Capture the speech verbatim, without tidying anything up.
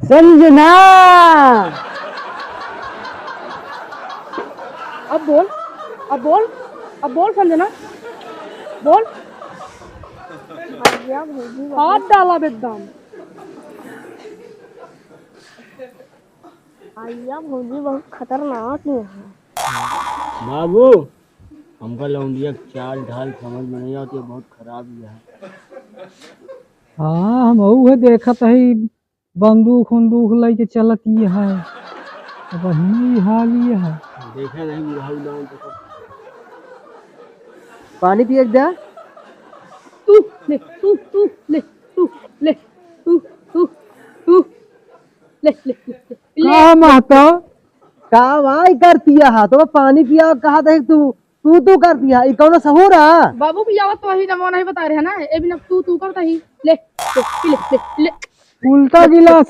संजना। अब बोल, अब बोल, अब बोल संजना, बोल। भैया भौजी बहुत हाथ डाला बेदम। भैया भौजी बहुत खतरनाक ही है। बाबू, हमका लौंडिया के चाल ढाल समझ में नहीं आवत, ये बहुत खराब ही है। हाँ, हम उहे देखत हई, बंदूक उंदूक लइके चलत ही है। अब ही हाल ही है। देखे नहीं बुढ़ाऊ दान तो। पानी पिए के दे। तू ले, तू, तू ले, तू ले, तू, तू, तू ले, ले, ले, ले, ले। का महतो? का भाई करती है? तो पानी पिया कहा था तू, तू, तू करती है। ई कौनो सहूर है? बाबू भी आवत तो वही ना, वो नहीं बता रहे हैं ना, ए बिना तू, तू करता ही। ले, ले, पी ले, ले, ले। उल्टा गिलास